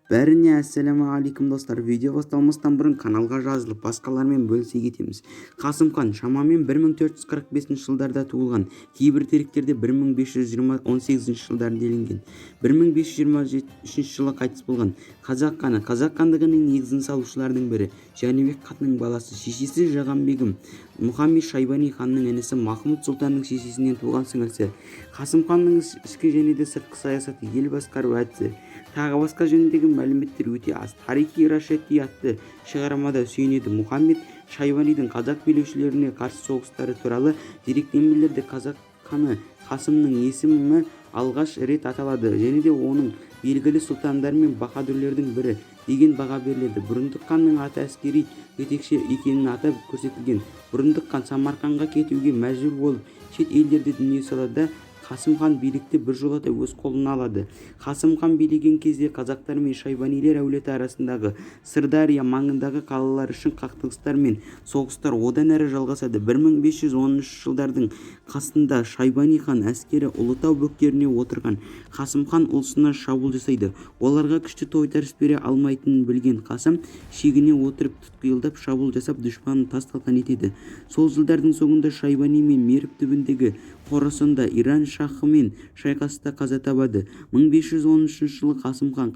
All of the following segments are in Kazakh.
Бәріне ассалаумағалейкум, достар! Видео басталмастан бұрын каналға жазылып, басқалармен бөлісе кетеміз. Қасым хан шамамен 1445 жылдарда туылған, кейбір деректерде 1518 жылдары делінген, 1523 жылы қайтыс болған қазақ ханы, Қазақ хандығының негізін салушылардың бірі. Жәнібек ханның баласы, шешесі Жаған бегім Мұхаммед Шайбани ханның інісі Махмұд сұлтанның шешесінен туған сіңілісі. Қасым ханның ішкі және де сыртқы саясаты, ел басқару әдісі, тағы басқа жөніндегі мәліметтер өте аз. Тарихи Рашиди атты шығармада сүйенеді. Мұхаммед Шайбанидің қазақ билеушілеріне қарсы соғыстары туралы деректемелерде қазақ ханы Қасымның есімі алғаш рет аталады және де оның белгілі сұлтандар мен баһадүрлердің бірі деген баға беріледі. Бұрындық ханның аты әскери жетекші екенін атап көрсетілген. Бұрындық хан Самарқанға кетуге мәжбүр болып, шет елдерде дүние салады. Қасым хан билікті біржолата өз қолына алады. Қасым хан билеген кезде қазақтар мен Шайбанилер әулеті арасындағы Сырдария маңындағы қалалар үшін қақтығыстар мен соғыстар одан әрі жалғасады. 1510 жылдардың қысында Шайбани хан әскері Ұлытау бөктеріне отырған Қасым хан ұлысына шабуыл жасайды. Оларға күшті тойтарыс бере алмайтынын білген Қасым шегіне отырып, тұтқиылдан шабуыл жасап, дұшпанын тас-талқан етеді. Сол жылдардың соңында Шайбани мен Мерв түбіндегі Қорасанда Иран шахымен шайқаста қаза табады. 1513 жылы Қасым хан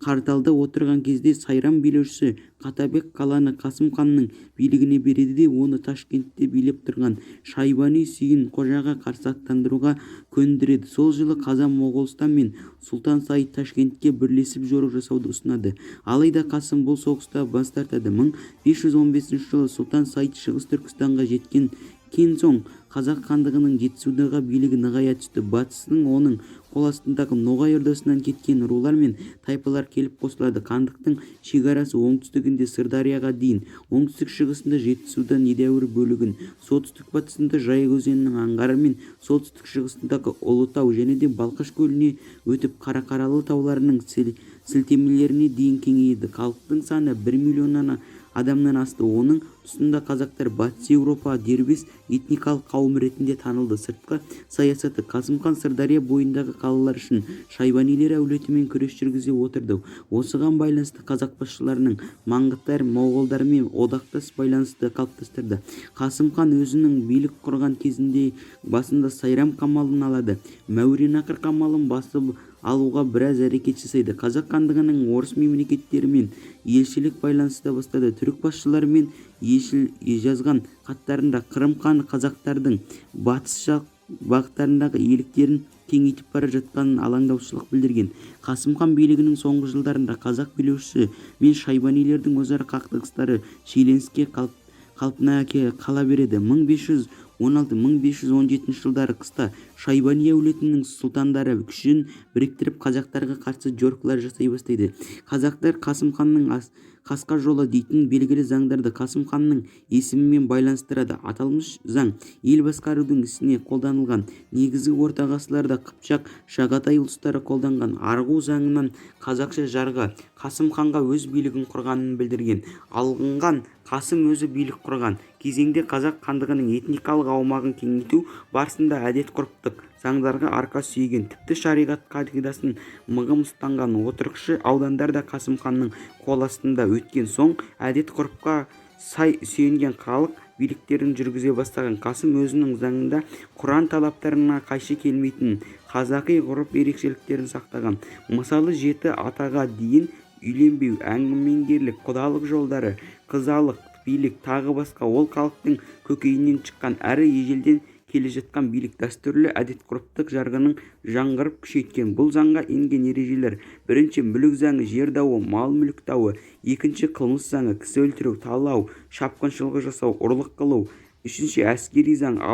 Қарталда отырған кезде Сайрам билеушісі Қаттабек қаланы Қасым ханның билігіне береді де, оны Ташкентті билеп тұрған Шайбани Сүйін қожаға қарсы аттандыруға көндіреді. Сол жылы Қазан Моғолстан мен Сұлтан Саид Ташкентке бірлесіп жорық жасауды ұсынады. Алайда Қасым бұл соғыста бас тартады. 1515 жылы Сұлтан Саид Шығыс Түркістанға жеткен соң Қазақ хандығының Жетісудағы билігі нығая түсті. Батыстың оның қол астындағы Ноғай Ордасынан кеткен рулар мен тайпалар келіп қосылады. Хандықтың шекарасы оңтүстігінде Сырдарияға дейін, оңтүстік-шығысында Жетісудан едәуір бөлігін, солтүстік-батысында Жайық өзенінің аңғары мен солтүстік-шығысындағы Ұлытау және де Балқаш көліне өтіп, Қарқаралы тауларының сілтемелеріне дейін кеңейді. Халықтың саны 1 миллионнан адамнан асты. Оның тұсында қазақтар Батыс Еуропаға дербес этникалық қауым ретінде танылды. Сыртқы саясаты. Қасым хан Сырдария бойындағы қалалар үшін Шайбанилер әулетімен күрес жүргізе отырды. Осыған байланысты қазақ басшыларының маңғыттар, моғолдармен одақтас байланысты қалыптастырды. Қасым хан өзінің билік құрған кезінде басында Сайрам қамалын алады. Мәуереннахр қамалын басып алуға біраз әрекет жасайды. Қазақ хандығының орыс мемлекеттерімен елшілік байланысты бастады. Түрік басшыларымен елшіл жазған хаттарында Қырым ханы қазақтардың батыс жақ бағыттарындағы иеліктерін кеңейтіп бара жатқанын алаңдаушылық білдірген. Қасым хан билігінің соңғы жылдарында қазақ билеушісі мен шайбанилердің өзара қақтығыстары шиеленіскен қалпына қала береді. 1516-1517 жылдары қыста Шайбани әулетінің сұлтандары күшін біріктіріп, қазақтарға қарсы жорықтар жасай бастайды. Қазақтар Қасым ханның «Қасқа жолы» дейтін белгілі заңдарды Қасым ханның есімімен байланыстырады. Аталмыш заң ел басқарудың ісіне қолданылған. Негізгі орта ғасырларда қыпшақ, шағатай ұлыстары қолданған Арғу заңынан қазақша жарғы Қасым ханға өз билігін құрғанын білдірген алынған. Қасым өзі билік құрған кезеңде Қазақ хандығының этникалық аумағын кеңейту барысында әдет-ғұрыптық заңдарға арқа сүйеген, тіпті шариғат қағидасын мығым ұстанған. Отырықшы аудандар да Қасым ханның қол астында өткен соң, әдет-ғұрыпқа сай сүйенген халық биліктерін жүргізе бастаған. Қасым өзінің заңында Құран талаптарына қайшы келмейтін қазақи ғұрып ерекшеліктерін сақтаған. Мысалы, жеті атаға дейін үйленбеу, әңгімеңгерлік, құдалық жолдары, қызалық билік, тағы басқа. Ол халықтың көкейінен шыққан әрі ежелден келе жатқан билік дәстүрлі әдет-ғұрыптық жарғының жаңғырып күшейткен. Бұл заңға енген ережелер: бірінші, мүлік заңы – жер дауы, мал-мүлік дауы; екінші, қылмыс заңы – кісі өлтіру, талау, шапқыншылық жасау, ұрлық қылу; үшінші, әскери заң –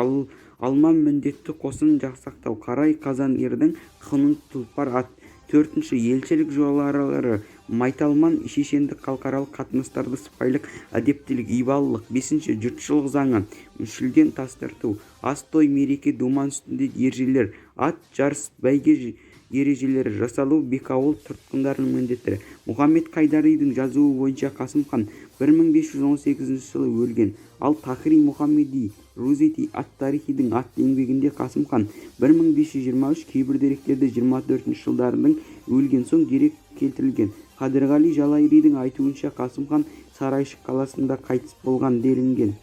алман міндетті қосын жасақтау, қарай қазан ердің құнын тұлпар ат; төртінші, елшілік жоралары, майталман шешендік, халықаралық қатынастарды сыпайылық, әдептілік, ибалылық; бесінші, жұртшылық заңы – мүшелден тас тарту, ас, той, мереке, думан үстінде ережелер, ат жарыс, бәйге. Ережелері жасалу, бекауыл тұтқындарының міндеттері. Мұхаммед Қайдаридің жазуы бойынша, Қасым хан 1518 жылы өлген. Ал Тахири Мұхаммеди Рузети ат-Тарихидің атты еңбегінде Қасым хан 1523, кейбір деректерде 24 жылдарының өлген соң дерек келтірілген. Қадырғали Жалайыридің айтуынша, Қасым хан Сарайшық қаласында қайтыс болған делінген.